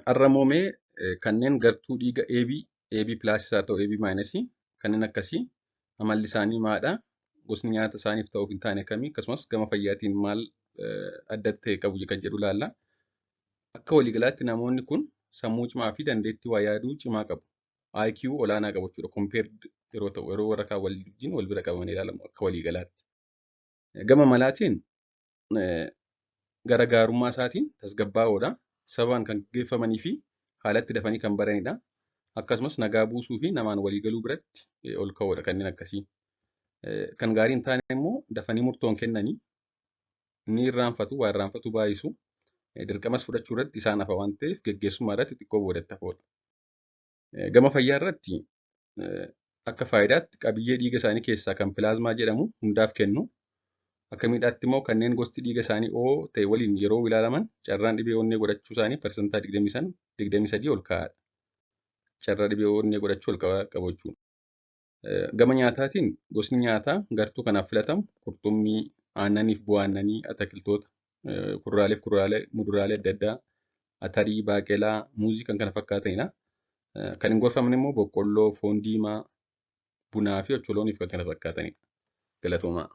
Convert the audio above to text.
Har'a immoo mee kanneen gartuu dhiiga AB, AB plus haa ta'u AB minus kanneen akkasii amalli isaanii maalidha? Gosni nyaata isaaniif ta'uuf hin taane kamii? Akkasumas gama fayyaatiin maal adda ta'e qabu kan jedhu ilaalla. Akka waliigalaatti namoonni kun sammuu cimaa fi dandeettii waa yaaduu cimaa qabu. IQ olaanaa qabu jechuudha. Compared yeroo ta'u, yeroo warra kaan wajjin wal bira qabamanii ilaalamu akka waliigalaatti. Gama malaatiin, gara gaarummaa isaatiin tasgabbaa'oodha. Sababaan kan gaggeeffamanii fi haalatti dafanii kan baranidha. Akkasumas nagaa buusuu fi namaan walii galuu biratti ol ka'oodha kanneen akkasii. Kan gaarii hin taane immoo dafanii murtoon kennanii, ni irraanfatu, waa irraanfatu baay'isu. Dirqamas fudhachuu irratti isaan hafa waan ta'eef, geggeessummaa irratti xiqqoo boodatti hafoodha. Gama fayyaa irratti akka faayidaatti qabiyyee dhiiga isaanii keessaa kan pilaazmaa jedhamu hundaaf kennu. Akka miidhaatti immoo kanneen gosti dhiiga isaanii O ta'e waliin yeroo ilaalaman carraan dhibee onnee godhachuu isaanii 23% ol ka'aadha. Carraa dhibee onnee godhachuu ol qabu jechuudha. Gama nyaataatiin gosni nyaataa gartuu kanaaf filatamu qurxummii, aannaniif bu'aa aannanii, atakiltoota, kuduraalee fi muduraalee adda addaa, atarii, baaqelaa, muuzii kan kana fakkaatanidha. Kan hin gorfamne immoo boqqolloo, foon diimaa, bunaa fi ocholoonii fi kan kana fakkaatanidha. Galatoomaa.